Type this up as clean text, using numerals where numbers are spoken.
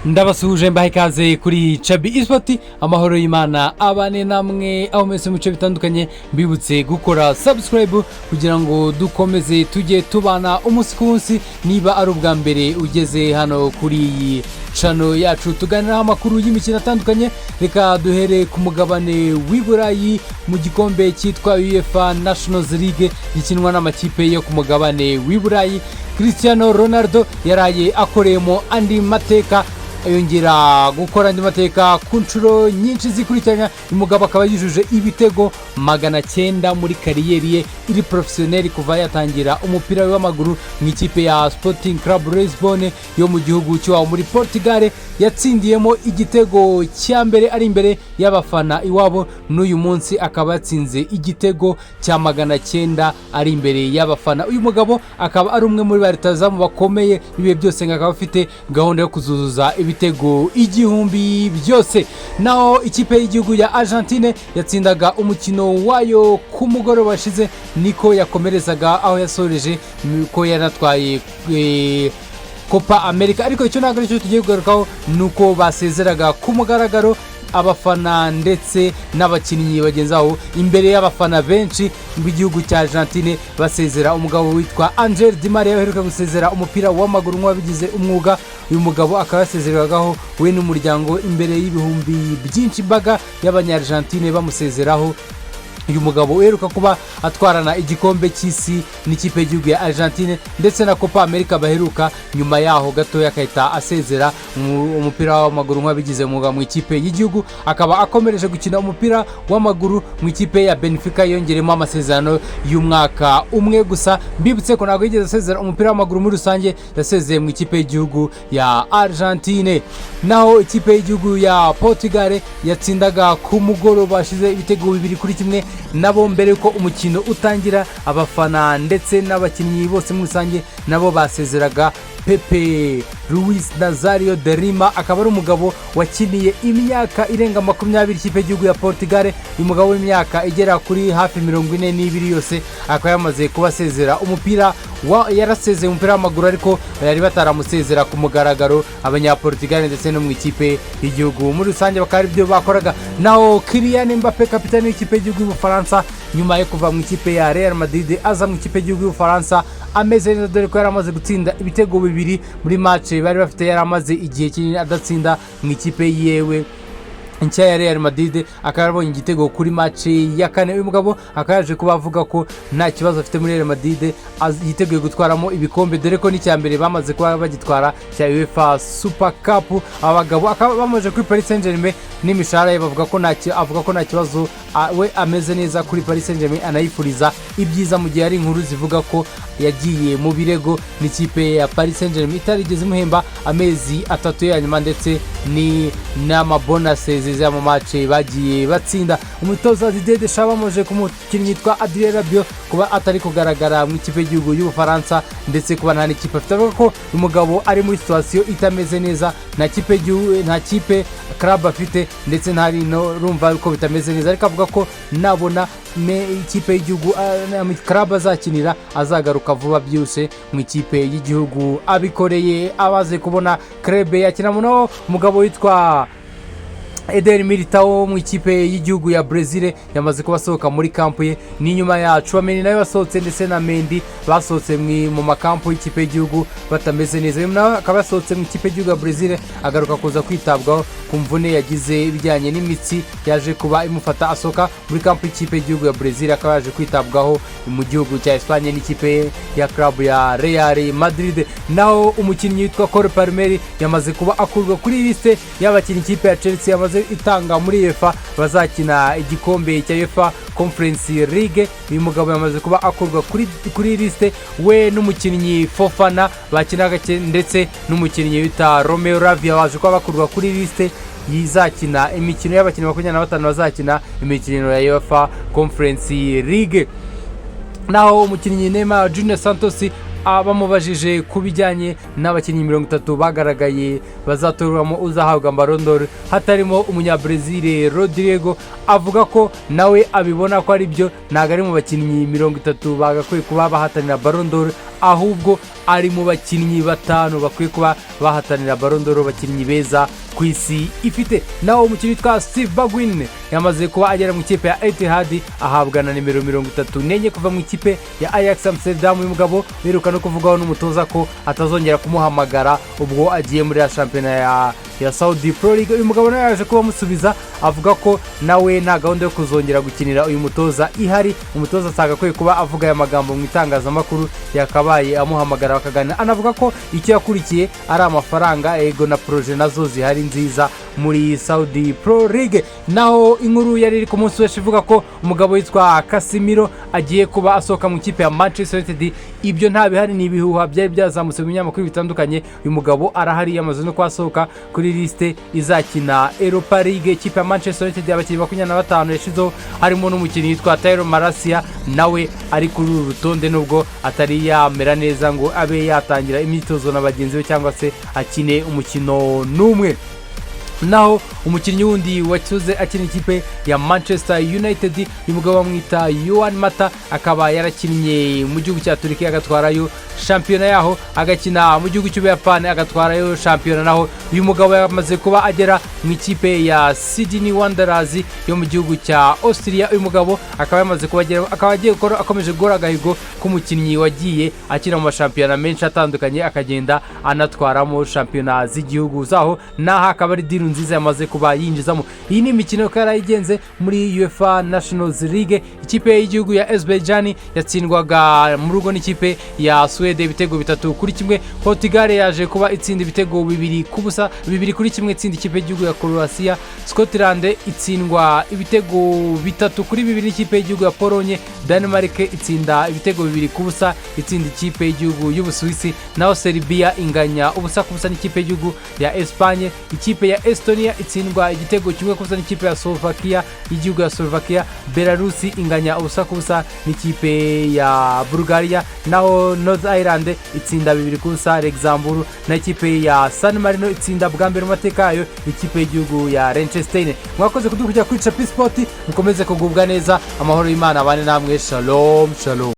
Ndabasuhuje, mbahe ikaze kuri Cabi Isipoti. Amahoro y'Imana abane namwe aho mwese mu bice bitandukanye. Mbibutse gukora subscribe kugira ngo dukomeze tujye tubana umunsi ku munsi. Niba ari ubwa mbere ugeze hano kuri iyi channel yacu, tuganiraho amakuru y'imikino atandukanye. Reka duhere ku mugabane w'i Burayi mu gikombe cyitwa UEFA Nations League gikinwa n'amakipe yo ku mugabane w'i Burayi. Cristiano Ronaldo yaraye akoreyemo andi mateka, yongera gukora andi mateka ku nshuro nyinshi zikurikiranya. Uyu mugabo akaba yujuje ibitego 900 muri carrière ye iri professionnel kuva yatangira umupira w'amaguru mu ikipe ya Sporting Club Lisbonne yo mu gihugu cy'iwabo muri Portugal. Yatsindiyemo igitego cya mbere ari imbere y'abafana iwabo, n'uyu munsi akaba yatsinze igitego cya 900 ari imbere y'abafana. Uyu mugabo akaba ari umwe muri ba rutahizamu bakomeye ibihe byose, ngo akaba afite gahunda yo kuzuzuza ibitego 1000 byose. Naho ikipe y'igihugu ya Argentine yatsindaga umukino wayo ku mugoroba washize, niko yakomerezaga aho yasoreje, ko yanatwaye Copa America. Ariko icyo ntabwo aricyo tugiye kugarukaho, ni uko basezeraga ku mugaragaro abafana ndetse n'abakinnyi bagenzi babo, imbere y'abafana benshi b'igihugu cya Argentine, basezera umugabo witwa Angel Di Maria uheruka gusezera umupira w'amaguru nk'uwabigize umwuga. Uyu mugabo akaba yasezererwagaho we n'umuryango imbere y'ibihumbi byinshi, imbaga y'Abanyargentine bamusezeraho. Uyu mugabo uheruka kuba atwarana igikombe cy'isi n'ikipe y'igihugu ya Argentine ndetse na Copa America baheruka, nyuma yaho gatoya agahita asezera umupira w'amaguru nk'uwabigize umwuga mu ikipe y'igihugu, akaba akomereje gukina umupira w'amaguru mu ikipe ya Benfica, yongeremo amasezerano y'umwaka umwe gusa. Mbibutse ko ntabwo yigeze asezera umupira w'amaguru muri rusange, yasezeye mu ikipe y'igihugu ya Argentine. Naho ikipe y'igihugu ya Portugal yatsindaga ku mugoroba washize ibitego 2-1, nabo mbere yuko umukino utangira, abafana ndetse n'abakinnyi bose muri rusange nabo basezeraga Pepe Luis Nazario de Lima, akaba ari umugabo wakiniye imyaka irenga 20 ikipe y'igihugu ya Portugal. Uyu mugabo w'imyaka igera kuri hafi 42 yose akaba yamaze kuba asezera umupira, yarasezeye umupira w'amaguru, ariko bari bataramusezera ku mugaragaro Abanyaportugal ndetse no mu ikipe y'igihugu muri rusange bakaba ari byo bakoraga. Naho Kylian Mbappe, kapitani w'ikipe y'igihugu y'Ubufaransa, nyuma yo kuva mu ikipe ya Real Madrid aza mu ikipe y'igihugu y'Ubufaransa ameze neza, dore ko yari amaze gutsinda ibitego 2 muri match bari bafite, yari amaze igihe kinini adatsinda mu ikipe yewe nshya ya Real Madrid, akaba yarabonye igitego kuri match ya kane. Uyu mugabo akaba yaje kuba avuga ko nta kibazo afite muri Real Madrid, yiteguye gutwaramo ibikombe, dore ko n'icya mbere bamaze kuba bagitwara cya UEFA Super Cup. Aba bagabo akaba bamaze kuri Paris Saint Germain n'imishahara ye, bavuga ko nta avuga ko nta kibazo, we ameze neza kuri Paris Saint Germain, anayifuriza ibyiza, mu gihe hari inkuru zivuga ko yagiye mu birego n'ikipe ya Paris Saint Germain itarigeze imuhemba amezi 3 ya nyuma, ndetse ni n'amabonus z'ama match bagiye batsinda. Umutoza Didier Deschamps bamuje ku mukinnyi witwa Adrien Rabiot kuba atari kugaragara mu ikipe y'igihugu y'Ubufaransa, ndetse kuba nta n'ikipe afite. Avuga ko umugabo ari muri situation itameze neza, nta kipe y'igihugu, nta kipe club afite, ndetse ntari no rumva ko bitameze neza, ariko avuga ko nabona ikipe y'igihugu, club azakinira, azagaruka vuba byihuse mu ikipe y'igihugu, abikoreye amaze kubona club yakinamo. Naho umugabo witwa Eder Militao mu ikipe y'igihugu ya Brezil yamaze kuba asohoka muri camp ye, ni nyuma ya Tchouameni nawe wasohotse ndetse na Mendy basohotse mu makampu y'ikipe y'igihugu batameze neza. Uyu nawe akaba yasohotse mu ikipe y'igihugu ya Brezil, agaruka kuza kwitabwaho ku mvune yagize ibijyanye n'imitsi yaje kuba imufata, asohoka muri camp y'ikipe y'igihugu ya Brezil, akaba yaje kwitabwaho mu gihugu cya Espagne n'ikipe ya club ya Real Madrid. Naho umukinnyi witwa Cole Palmer yamaze kuba akurwa kuri liste y'abakinnyi ikipe ya Chelsea yamaze itanga muri UEFA bazakina igikombe cya UEFA Conference League. Uyu mugabo yamaze kuba akurwa kuri liste, we n'umukinnyi Fofana bakinaga ndetse n'umukinnyi wita Romeo Lavia baje kuba bakurwa kuri liste yizakina imikino y'abakinnyi 25 bazakina imikino ya UEFA Conference League. Naho umukinnyi Neymar Junior Santos, bamubajije ku bijyanye n'abakinnyi 30 bagaragaye bazatorwamo uzahabwa Ballon d'Or hatarimo Umunyabrezil Rodrigo, avuga ko nawe abibona ko ari byo, ntabwo ari mu bakinnyi 30 bagakwiye kuba bahatanira Ballon d'Or. Ahubwo ari mu bakinnyi batanu bakwiye kuba bahatanira Ballon d'Or, abakinnyi beza ku isi ifite. Naho umukinnyi witwa Steve Bergwijn yamaze kuba agera mu ikipe ya Etihad, ahabwa na nimero 34 kuva mu ikipe ya Ajax Amsterdam. Uyu mugabo biruka no kuvugwaho n'umutoza ko atazongera kumuhamagara ubwo agiye muri ya shampiyona ya Saudi Pro League. Uyu mugabo nawe yaje kuba amusubiza, avuga ko nawe nta gahunda yo kuzongera gukinira uyu mutoza ihari. Umutoza atagakwiye kuba avuga aya magambo mu itangazamakuru, yakabaye amuhamagara bakaganira. Anavuga ko icyo yakurikiye ari amafaranga, ego na projet nazo zihari nziza muri Saudi Pro League. Naho inkuru yari iri ku munsi w'ejo ivuga ko umugabo witwa Casemiro agiye kuba asohoka mu ikipe ya Manchester United, ibyo nta bihari, ni ibihuha byari byazamutse mu binyamakuru bitandukanye. Uyu mugabo arahari, yamaze no kuba asohoka kuri liste izakina Europa League. Ikipe ya Manchester United, abakinnyi 25 yashyizeho, harimo n'umukinnyi witwa Tyrell Malacia, nawe ari kuri uru rutonde, nubwo atari yamera neza ngo abe yatangira imyitozo na bagenzi be cyangwa se akine umukino n'umwe. Naho umukinnyi wundi wacuze akina ikipe ya Manchester United, uyu mugabo bamwita Juan Mata, akaba yarakinnye mu gihugu cya Turikiya agatwarayo shampiyona yaho, agakina mu gihugu cy'Ubuyapani agatwarayo shampiyona naho. Uyu mugabo yamaze kuba agera mu ikipe ya Sydney Wanderers yo mu gihugu cya Austria. Uyu mugabo akaba yamaze kuba agera, akaba agiye gukora, akomeje gukora agahigo k'umukinnyi wagiye akina mu mashampiyona menshi atandukanye, akagenda anatwaramo shampiyona z'igihugu zaho. Naho akaba ari deal nziza yamaze kuba yinjizamo. Iyi ni imikino ko yarayigenze muri UEFA Nations League. Ikipe y'igihugu ya Azerbaijan yatsindwaga mu rugo n'ikipe ya Suwede ibitego 3-1. Portugal yaje kuba itsinda ibitego 2 ku busa, 2-1 itsinda ikipe y'igihugu ya Croatia. Scotland itsindwa ibitego 3-2 n'ikipe y'igihugu ya Polonye. Denmark itsinda ibitego 2-0, itsinda ikipe y'igihugu y'Ubusuwisi. Naho Serbia inganya 0-0 n'ikipe y'igihugu ya Espagne. Ikipe ya Estonia itsindwa igitego 1-0 n'ikipe ya Slovakia, y'igihugu ya Slovakia. Belarusi inganya 0-0 n'ikipe ya Bulgaria. Naho North Ireland itsinda 2-0 Luxembourg, na ikipe ya San Marino itsinda bwa mbere mu mateka yayo ikipe y'igihugu ya Liechtenstein. Mwakoze kudukurikira kuri Chapi Sport, mukomeze kugubwa neza, amahoro y'Imana abane namwe. Shalom shalom.